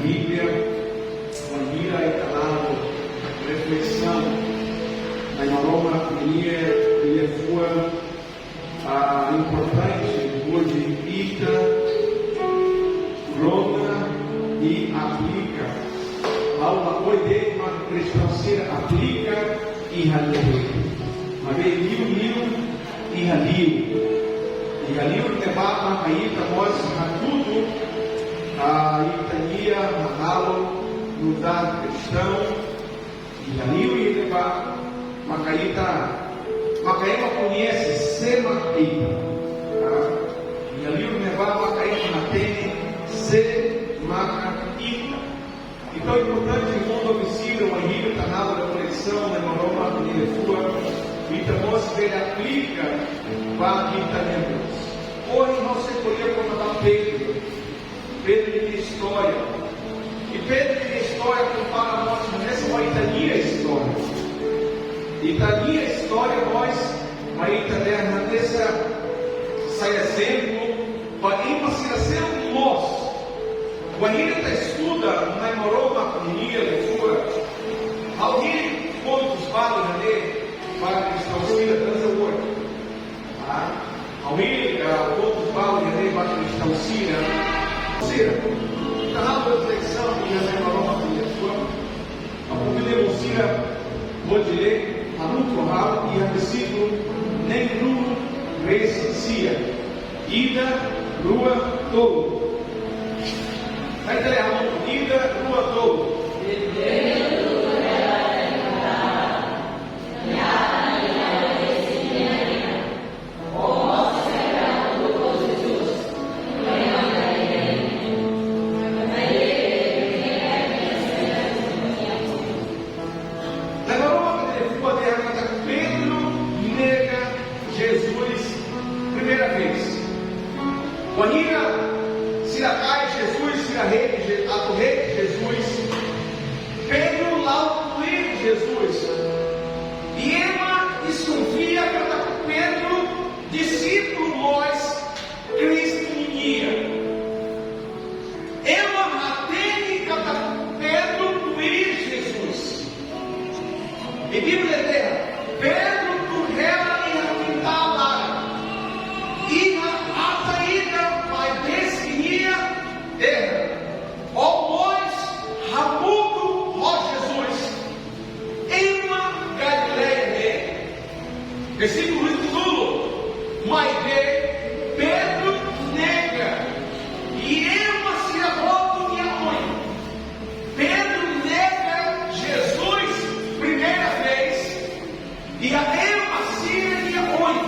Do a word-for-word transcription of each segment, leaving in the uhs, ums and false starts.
Bíblia, bainhira ita halo reflesaun, Nai Maromak ninia liafuan, ah, importante hodi ita rona i aplika. Ha'u lakohi de'it mak kristaun sira aplika iha ne'ebé. Maibé liuliu iha li'ur. Iha li'ur ne'ebá mak ita mós hatudu, ah, ita-nia hahalok nu'udar kristaun. Iha li'ur ne'ebá maka ita, maka ema koñese sé mak ita. Ah, iha li'ur ne'ebá maka ita hatene sé mak ita. Entaun, importante, irmaun, amigu sira, bainhira ita halo reflesaun, Nai Maromak ninia liafuan, ita mós bele aplika ba ita-nia moris. Ohin ha'u sei ko'alia kona-ba Pedro, Pedro ninia istória. I Pedro ninia istória kompara mós hanesan ho ita-nia istória. Ita-nia istória mós, mai ita dehan hanesan sai ezemplu ba ema sira seluk mós. Wainhira ita estuda Nai Maromak ninia liafuan, ha'u hili pontus balu ne'e ba kristaun sira, dansa word. Ah, ha'u hili, ah, pontus balu ne'e ba kristaun sira. Sira, ita halo reflesaun iha Nai Maromak ninia liafuan. Ha'u konvida irmaun sira hodi lee hamutuk ho ha'u iha versíkulu neenulu resin sia. Ida, rua, tolu. Ita lee hamutuk. Ida, rua, tolu. Nai Maromak ninia liafuan dehan katak Pedro nega Jesus primeira vez. Wainhira sira kaer Jesus, sira hedi Je-, atu hedi Jesus, Pedro la'o tuir Jesus. I ema deskonfia katak Pedro dixípulu mós Kristu nian. Ema hatene katak Pedro tuir Jesus. I Bíblia dehan, Pedro tuur hela iha kintál laran. Iha atan ida maibé sira dehan, ó mós hamutuk ho Jesus, ema Galileia ne'e. Versíkulu hitunulu, maibé Pedro nega, i ema sira hotu nia oin. Pedro nega Jesus primeira vez, iha ema sira nia oin.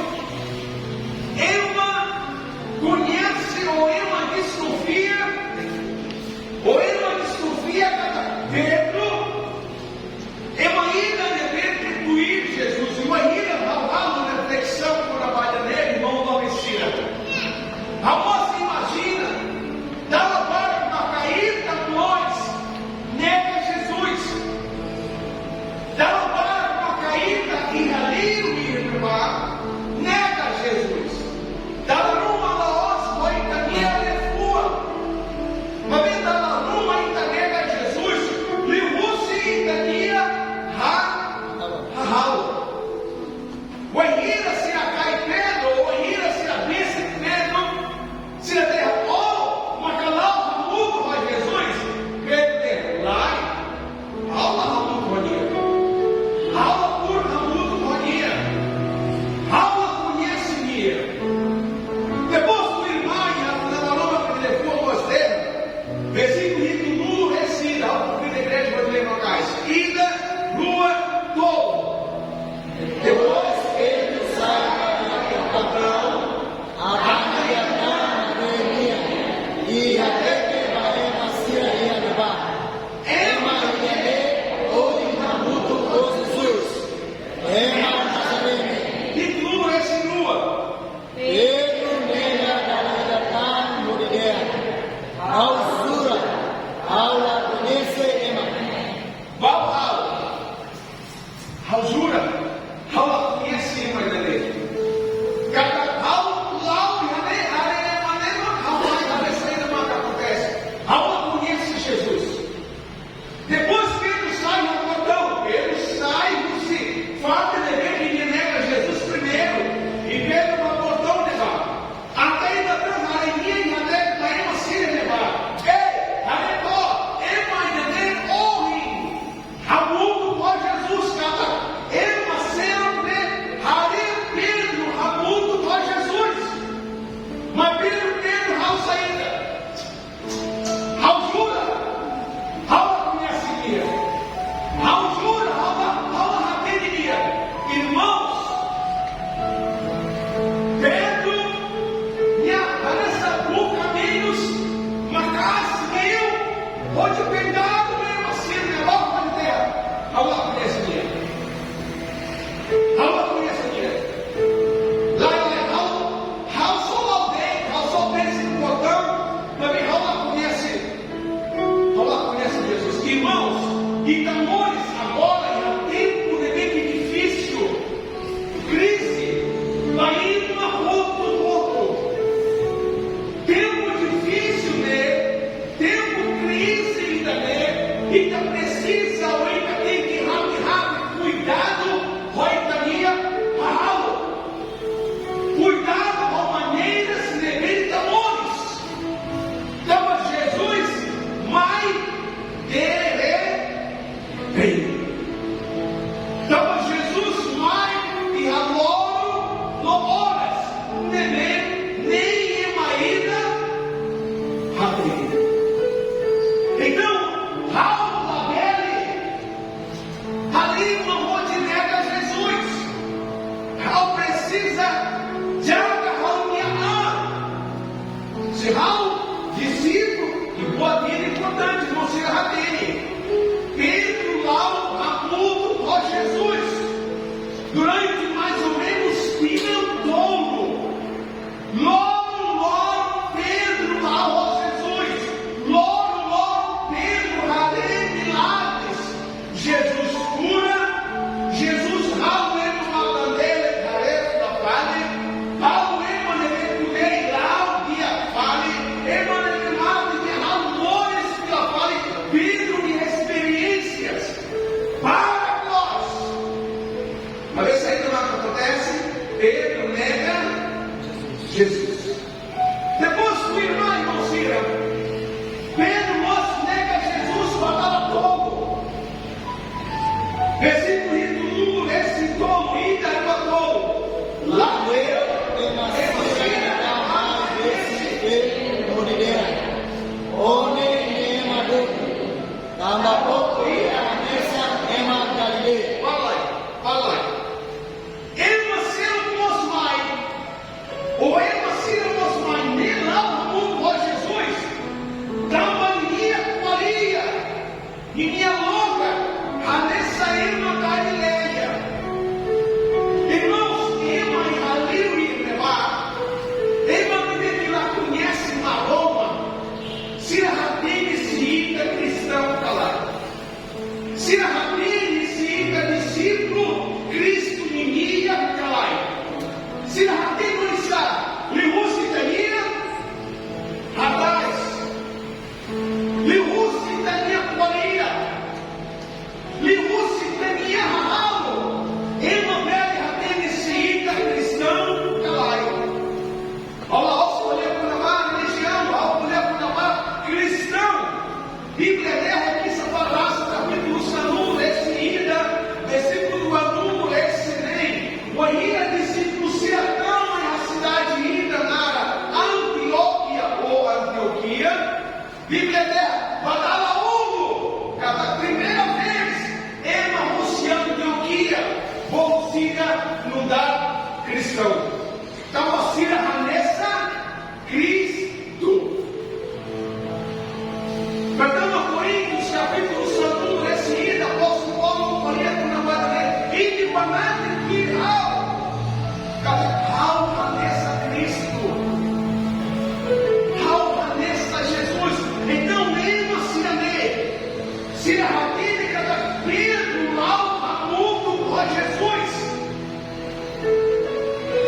Ema koñese, ou ema deskonfia, ou ema deskonfia katak Pedro ema ida ne'ebé tuir Jesus. I wainhira ha'u halo reflesaun kona-ba ida-ne'e, irmaun, amigu sira, ha'u mós imajina, dala barak maka ita mós nega Jesus. Dala barak maka ita iha li'ur ne'ebá nega Jesus. Dala ruma la'ós ho ita-nia liafuan. Maibé dala ruma ita nega Jesus liuhusi ita-nia ha-, hahalok. Wainhira sira kaer Pedro, wainhira sira besik Pedro, sira dehan, ó maka la'o hamutuk ho Jesus. Pedro dehan, lae, ha'u la hamutuk ho nia. Ha'u la tuur hamutuk ho nia. Ha'u la koñese nia. Depois tuirmai, Nai Maromak ninia liafuan mós dehan, versíkulu hitunulu resin ida, ha'u konvida igreja hodi lee maka'as. Ida, rua, tolu. Depois Pedro sai husi kintál, aban iha tan ne'e nian, i hatete ba ema sira iha ne'ebá, ema ida-ne'e ohin hamutuk ho Jesus, ema Nazaré nian. Hitunulu resin rua. Pedro nega dala ida tan hodi dehan, ha'u jura, ha'u la koñese ema. Bau ha'u. Ha'u jura, ha'u la koñese ema ida-ne'e. Katak ha'u la'o iha ne'e haree ema ne'ebé ha'u mai haree saida mak akontese. Ha'u la koñese Jesus. Hodi pekadu ema sira ne'ebá hodi dehan: Ha'u la koñese nia. Ha'u la koñese nia. Lae, lae, ha'u, ha'u só la de'it, ha'u só pensa importante, maibé ha'u la koñese. Ha'u la koñese Jesus. Irmãos, ita moris agora iha tempu ne'ebé ke difisil. Krize ba ema hotu-hotu. Tempu difisil ne'e, tempu krize ida-ne'e, ita presiza, ou ita tenke hati-hati, kuidadu ho ita-nia hahalok. Kuidadu ho maneiras ne'ebé ita moris. Tanba Jesus mai de re- Bem, tanba Jesus mai iha loron no oras ne'ebé nein ema ida hatene. Entaun, ha'u labele halimar hodi nega Jesus. Ha'u presiza jaga ha'u-nia an. Se ha'u disípulu, i buat ida importante, irmaun sira hatene. Pedro la'o hamutuk ho Jesus durante mais ou menos tinan tolu. Loron-loron Pedro la'o ho Jesus. Loron-loron Pedro haree milagres. Jesus kura, Jesus halo ema matan-delek haree fila fali, halo ema ne'ebé tuur la'o di'ak fali, ema ne'ebé mate halo moris fila fali. Pedro iha esperiénsias para nós. Maibé saida mak akontese? Pedro nega Jesus. Depois, irmaun, irmaun sira, Pedro mós nega Jesus ba dala tolu. Versíkulu hitunulu-resin-tolu, ida ba tolu. Lae, ema sira, ema sira, hodi dehan: Ó ne'e ema boot, tanba ó ko'alia hanesan ema Galileia. Fala aí, fala aí. Ema seluk mós mai, ou ema sira mós mai, ne'e la'o hamutuk ho Jesus, tanba ninia ko'alia, ninia logan hanesan ema Galileia. Irmãos, ema iha li'ur ne'ebá, ema ne'ebé la koñese Maromak, sira hatene se ita kristaun ka lae. Sira hatene se ita disípulu Kristu nian ka lae. Sira hatene oinsá? Liuhusi ita-nia hatais. Liuhusi ita-nia ko'alia. Liuhusi ita-nia hahalok. Ema bele hatene se ita kristaun ka lae. Ha'u la'ós ko'alia kona-ba relijiaun, ha'u ko'alia kona-ba kristaun. Bíblia dehan iha Kisah Para Rasul kapítulu sanulu-resin-ida, versíkulu ruanulu-resin-neen. Wainhira disípulu sira tama iha sidade ida naran Antiokia ou Antiokia, Bíblia dehan, ba dala uluk, katak primeira vez, ema husi Antiokia bolu sira nu'udar kristaun. Tanba sira hanesan Kristu. Pertama Korintus kapítulu sanulu-resin-ida, apóstolu Paulo ko'alia kona-ba ne'e, imi banati tuir ha'u katak ha'u hanesan Kristu. Ha'u hanesan Jesus. Entaun, ema sira-ne'e, sira hatene katak Pedro la'o hamutuk ho Jesus.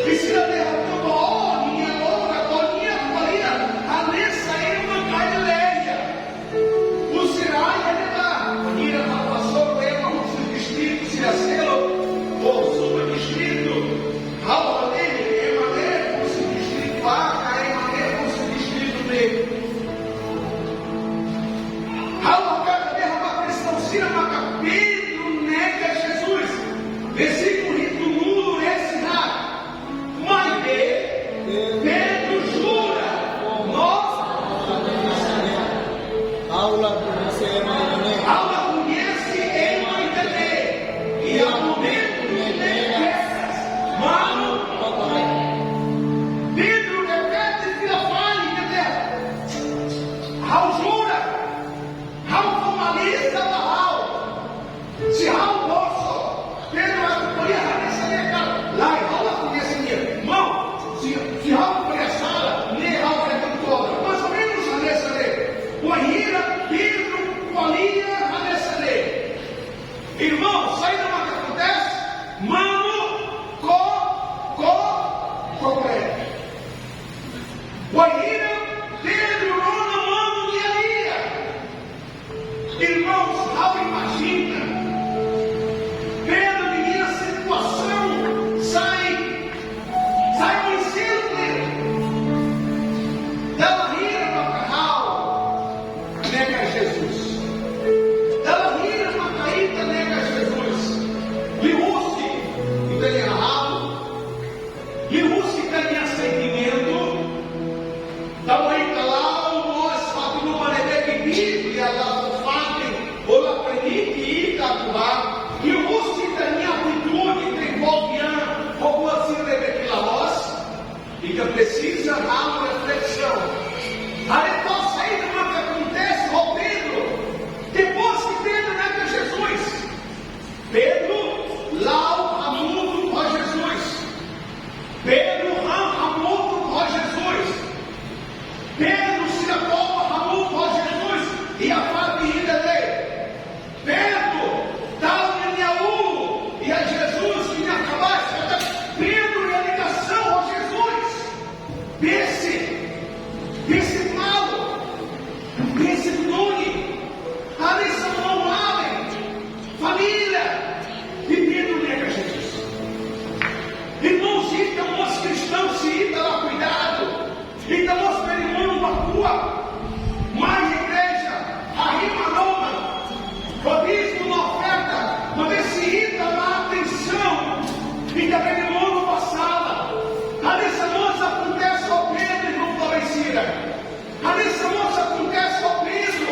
I sira dehan: Tanba ó, ninia logan, ó-nia ko'alia hanesan ema Galileia. Husi rai ne'ebá, bainhira ha'u hasoru ema husi distritu sira seluk, ou subdistritu, ha'u hatene ema ne'e husi distritu A, ka ema ne'e husi distritu B. Ha'u hakarak dehan ba kristaun sira maka Pedro nega Jesus. Versíkulu hitunulu-resin-haat. Maibé Pedro jura: Ha'u la koñese ema ida-ne'e. Ha'u la koñese ema ida-ne'e. Iha momentu ne'e, Pedro repete fila fali, Pedro: Ha'u jura. Pedro ko'alia hanesan ne'e. Irmaun, saida mak akontese? Manu, ko, ko, komprende. Wainhira Pedro rona manu nia lian. Irmãos, ha'u imajina Pedro ninia situasaun sai, sai oin seluk ne'e. Dala hira maka ha'u nega Jesus? Dala hira maka ita nega Jesus? Liuhusi ita-nia hahalok, liuhusi ita-nia sentimentu, tanba ita la'o mós fatin ruma ne'ebé ke Bíblia la fó fatin, ou la permite ita atu bá, liuhusi ita-nia atitude, ita envolve an ho buat sira ne'ebé ke la loos. Ita presiza halo reflesaun. Haree took saida mak akontese ho Pedro. Depois ke Pedro nega Jesus, Pedro la'o hamutuk ho Jesus. Pedro han hamutuk ho Jesus. Pedro sira toba hamutuk ho Jesus. Iha fatin ida-ne'e, Pedro tau ninia ulun iha Jesus ninia kabaas, katak Pedro iha ligasaun ho Jesus. Besik, besik malu, besik duni, hanesan maun-alin, família, i Pedro nega Jesus. Irmãos, ita mós kristaun, se ita la kuidadu, ita mós bele monu ba kuak. Mai igreja, hahi'i Maromak, ho dízimu no oferta, maibé se ita la atensaun, ita bele monu ba sala. Hanesan mós akontese ho Pedro, irmaun doben sira. Hanesan mós akontese ho Pedro,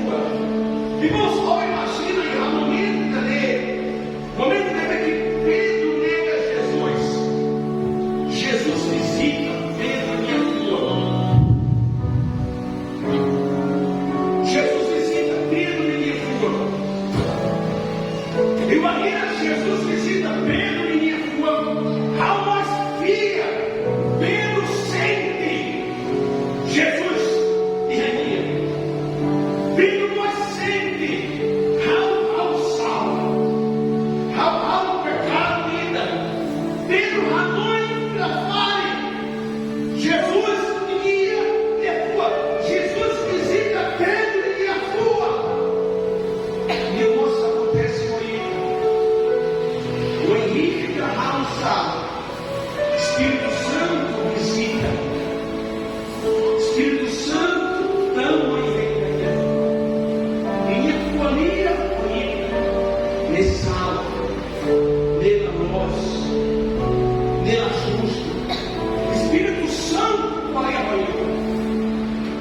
Irmãos, ó imajina iha momentu ne'e, momentu ne'ebé ke Pedro nega Jesus. Jesus vizita Pedro nia fuan. Jesus vizita Pedro nia fuan. Imajina Jesus vizita Pedro nia fuan. Ha'u mós fiar Pedro sente Jesus iha nia. Pedro mós sente, ha'u, ha'u sala. Ha'u, ha'u pekadu ida. Pedro hanoin fila fali. Jesus iha nia fuan. Jesus vizita Pedro iha nia fuan. Nia mós akontese ho ita. Wainhira ha'u sala, Espíritu Santu vizita. Espíritu Santu tama iha ita. Nia ko'alia ho ita. Ne'e sala, ne'e la loos, ne'e la justu. Espíritu Santu ko'alia ho ita.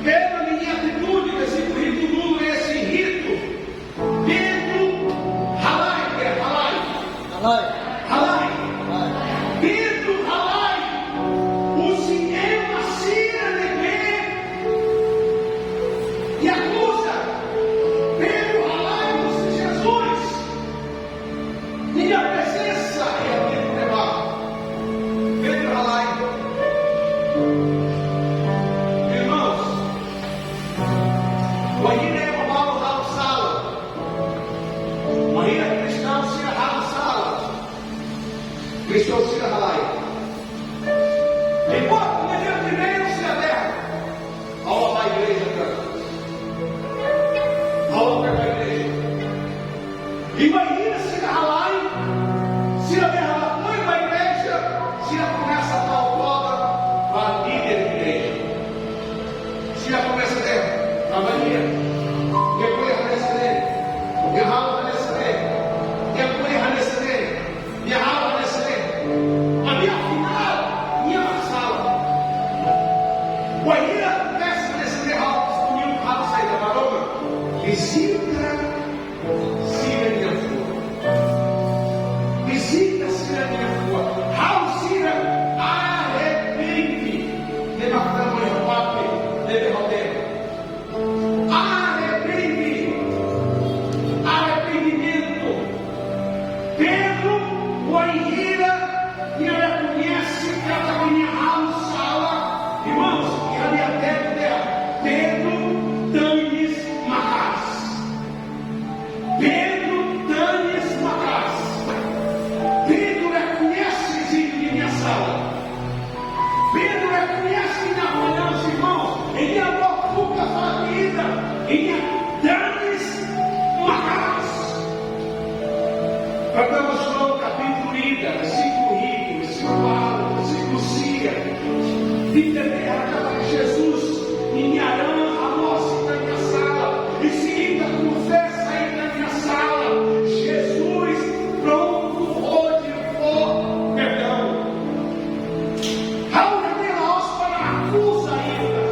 Pedro nia atitude, versíkulu hitu, dulu ese hitu. Pedro halai, halai. Halai. Halai. Halai. Pedro halai. Husi ema sira ne'ebé akuza. Pedro halai husi Jesus nia prezensa iha Pedro ne'ebá. Pedro halai. Irmãos, wainhira ema balu halo sala, wainhira kristaun sira halo sala, kristaun sira halai. Depois, no dia primeiro, sira dehan: "Ha'u la bá igreja, ka? Ha'u la bá igreja." I wainhira sira halai, sira dehan ha'u la bá igreja, sira komesa tau toba ba líder igreja. Sira komesa dehan: "Amanhã, nia ko'alia hanesan ne'e, nia halo hanesan ne'e, nia ko'alia hanesan ne'e, nia halo hanesan ne'e. Maibé afinál, nia la sala." Wainhira akontese hanesan ne'e, ha'u, ha'u saida? Maromak vizita sira-nia fuan. Vizita sira-nia fuan. Halo sira arrepende. Ne'e mak tama iha papél ne'ebé ha'u dehan. Arrepende. Arrependimentu. Pedro, wainhira nia rekoñese katak nia halo sala, irmãos, iha nia dehan, Pedro tanis maka'as. Pedro tanis maka'as. Pedro rekoñese diri nia sala. Pedro rekoñese nia fallansa, irmãos. I nia bá buka fali ida, i nia tanis maka'as. Karta João kapítulu ida, versíkulu hitu, versíkulu ualu, versíkulu sia. Ita dehan katak Jesus, nia raan halo sira-nia sala. I se ita konfesa ita-nia sala, Jesus prontu hodi fó perdaun. Ha'u la dehan la'ós para akuza ita,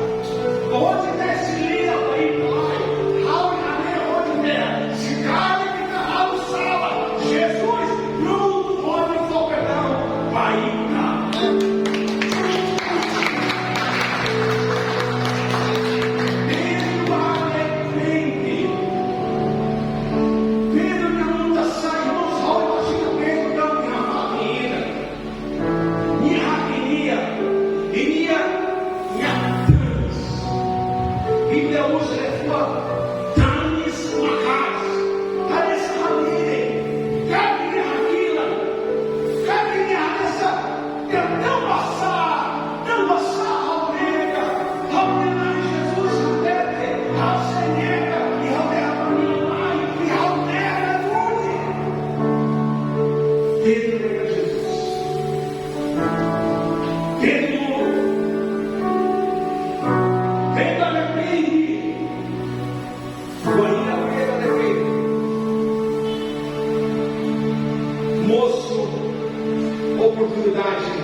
hodi desilia ba ita, lae. Ha'u la dehan hodi dehan, se karik ita halo sala, Jesus prontu hodi fó perdaun ba ita. Pedro arrepende. Pedro nia muda sai, irmãos, ha'u imajina Pedro tama iha fatin ida. Nia hakne'ak, i nia, nia tanis. Bíblia uza liafuan tanis maka'as. Tanis hamriik. Karik nia hakilar, karik nia hanesan, nia tau basa, tau basa ha'u nega, ha'u nega Jesus hatete, ha'u sei nega, i ha'u nega ba nia mai, i ha'u nega duni. Pedro nega Jesus. Pedro, Pedro arrepende. Wainhira Pedro arrepende, mosu, oportunidade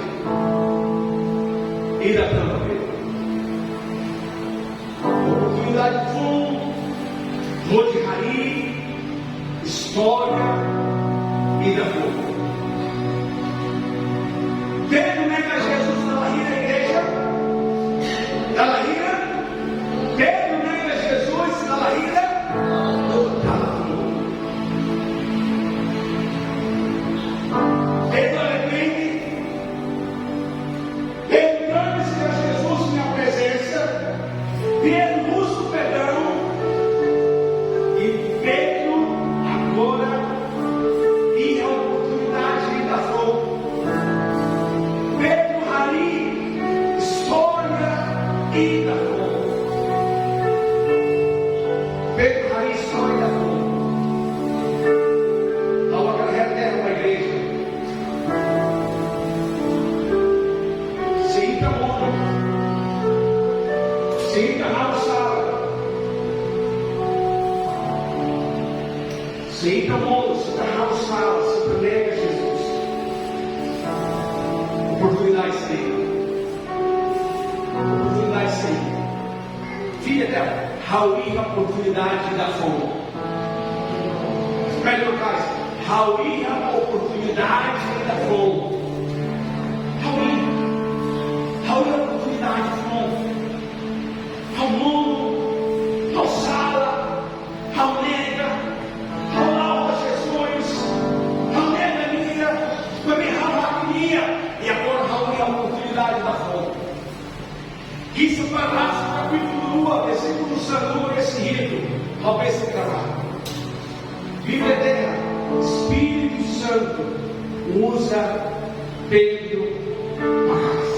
ida tama ba Pedro. Oportunidade foun, Hodi harii istória ida foun. Pedro nega Jesus dala hira, igreja? Dala hira? Pedro nega Jesus dala hira? Dala hira. Pedro arrepende. Pedro tramisi Jesus nia prezensa, Pedro husu perdaun, i Pedro agora iha oportunidade ida foun. Pedro harii istória ida foun. Pedro harii istória ida foun. Ha'u hakarak hatete ba igreja. Se ita monu, se ita halo sala, se ita monu, se ita halo sala, se ita nega Jesus, oportunidade sei. Oportunidade sei. Fica até, ha'u iha oportunidade ida foun. Pedro fala, ha'u iha oportunidade ida foun. Ha'u iha, ha'u iha oportunidade ida foun. Ha'u monu, ha'u sala, ha'u nega, ha'u la'o ba Jesus, ha'u nega nia, maibé ha'u hakne'ak, i agora ha'u iha oportunidade ida foun. Iha Marcos kapítulu dua, versíkulu sanulu-resin-hitu, ha'u besik gravadu. Bíblia dehan, Espíritu Santu uza Pedro maka'as.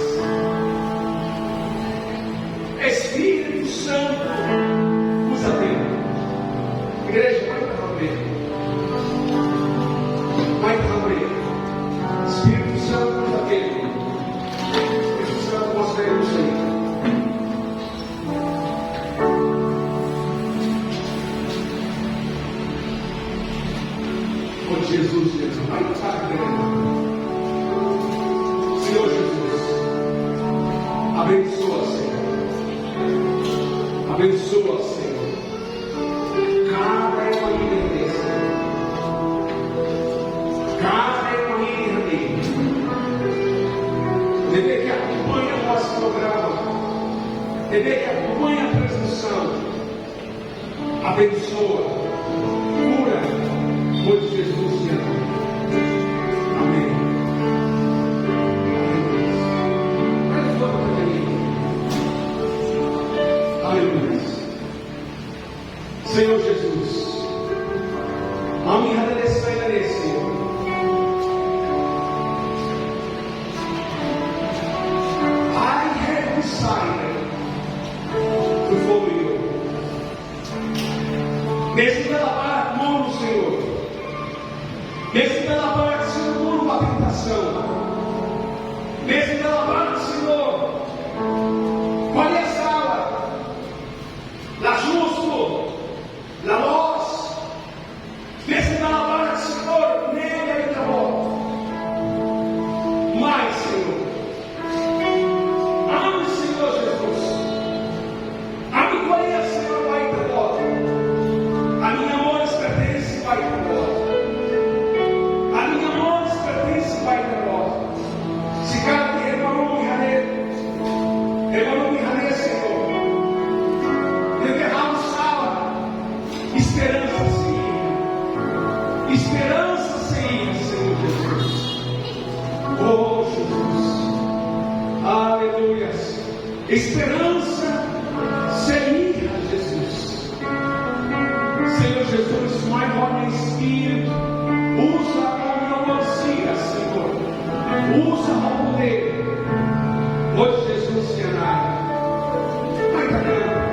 Espíritu Santu uza Pedro. Igreja, mai para o meio. Mai para o meio. Espíritu Santu uza Pedro. Espíritu Santu mostra ele isso aí. Ó Jesus, Jesus, mai para o meio. Senhor Jesus, abençoa, Senhor. Abençoa, Senhor. Kada ema ida iha ne'e. Kada ema ida iha ne'e. Ne'ebé ke akompaña nosso programa. Ne'ebé ke akompaña transmisaun. Abençoa. Kura. Hodi Jesus nia naran. Amen. Aleluia. Aleluia. Señór Jesus, ami agradese, agradese. I have decided to follow you. Mezmu ita la barak monu, Señór. Mezmu ita la barak, Señór, monu ba tentasaun. Mezmu ita la barak, Señór, ko'alia sala, la justu, la loos. Mezmu ita la barak, Señór, nega Ita-Boot. Mai, Señór. Ami, Señór Jesus. Ami ko'alia, Señór, ba Ita-Boot. Ami-nia moris pertense ba Ita-Boot. Ami-nia moris pertense ba Ita-Boot. Se karik irmaun iha ne'e, irmaun iha ne'e, Señór, ne'ebé halo sala, esperansa sei iha. Esperansa sei iha, Señór Jesus. Oh, Jesus. Aleluia. Esperansa sei iha, Jesus. Señór Jesus, mai ho Nia Espíritu, uza ami-nia ousadia, Señór. Uza ho podér. Hodi Jesus nia naran. Mai ita kanta.